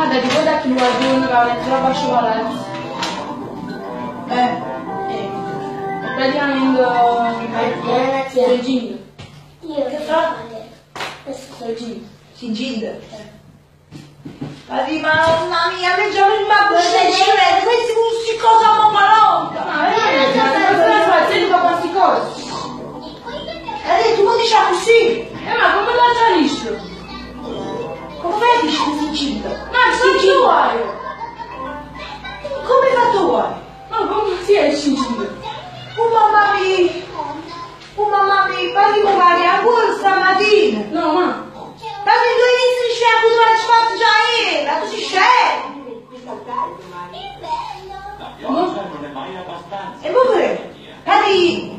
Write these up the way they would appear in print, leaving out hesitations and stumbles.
Ma te ricordi a chi guaglione che venette abbascio 'o palazzo? Eh. E praticamente Sergino. Che fa? Sergino. Si incinta. Ma di mamma mia, che già mi ma queste questi questi cosa mamma longa. Ma veramente, ma come stai facendo con queste cose? E tu come dici così? Ma come l'ha già visto? Come fai a dire che si incinta? Ma si tu hai? Come hai fatto voi? Ma come si è incinta? Oh mamma mia! Oh mamma mia, parli con Maria ancora stamattina! No, ma... Ma tu hai visto scemo, tu l'hai fatto già ieri, ma tu sei scemo! La pioggia non è mai abbastanza. E poi che? Padri!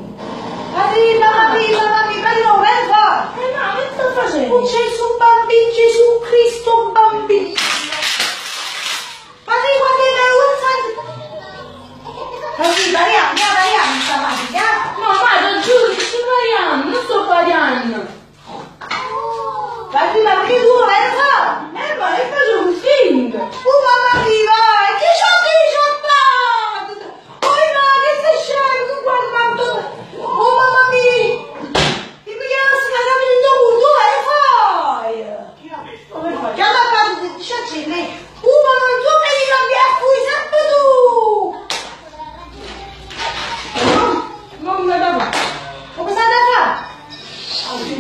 Padri, mamma mia, mamma mia, padri non vai fare! Ma che sto facendo? Oh Gesù bambino, Gesù Cristo bambino! Padri, guarda che vergogna! Padri, Maria, mia Maria, mi sta male, No, ma ti giuro, che sto variando, non sto variando. Padri, ma perché tu non vai fare? Ma che faccio finta? Oh mamma mia, vai! Che c'ho che c'ho fatto? Oh ma che sei scemo, tu guarda quanto... Oh mamma mia! Mi pigliano scadami il tuo tu vai fai? Come fai? Chiama padre, dice a lei. Oh mamma, tu mi devi cambiare qui, sempre tu! Ma come da fare? Come sta da fare?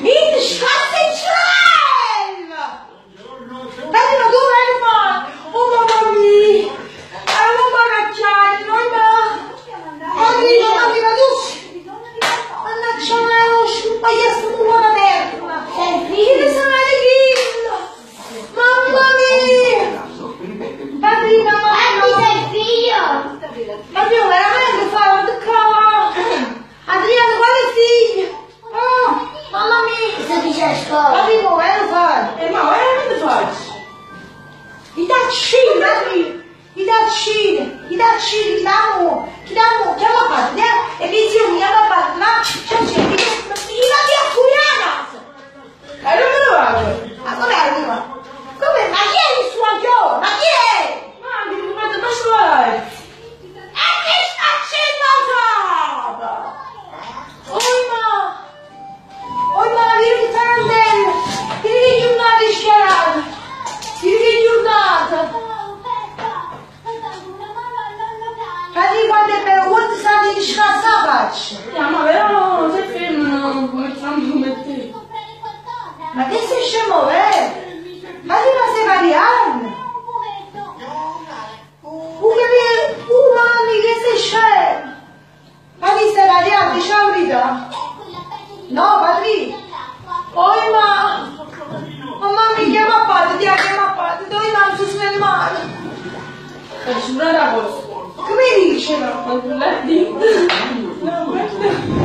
In scassicella! Dai, ma tu vai fare? Oh mamma mia! Ah, mamma cacciare, noi ma... Padre, mamma mia, ma tu... Mannaggia, ma ero sciuppagliato tu la terra! Che ne sono di grillo? Mamma mia! Padre, mamma mia! Ma io veramente fai un cavolo! Adriano, quale figlio? Oh, mamma mia! Padre, come fai? Ma veramente faccio? I taccini, padre! I taccini, i taccini, chi damo? Chi damo? Chiama padre, eh? E che zio mi chiama padre, ma c'è c'è, mi va via fuori a casa! E non me ne vado. Ma come arriva? Come? Ma chi è il suo aglio? Ma chi è? Ma mi vado da scuola. E che sta facendo capo? Oh ma! Oh ma, vieni che tarantella! Vieni che giornata scerata! Vieni che giornata! Padre, quando è bello, quanto sta di scassare faccia? Ma però se fermano, come fanno come te. Ma che sei scemo, eh? Ma ti ma sei variando? Che mami, che sei scemo? Ma ti stai variando, dici la verità? No, padre. Oh, ma... Oh, mamma, chiama padre, ti chiama padre, dove mamma si sulle mani? Faccio una cosa. Come dice? Ma tu l'hai detto? No, guarda.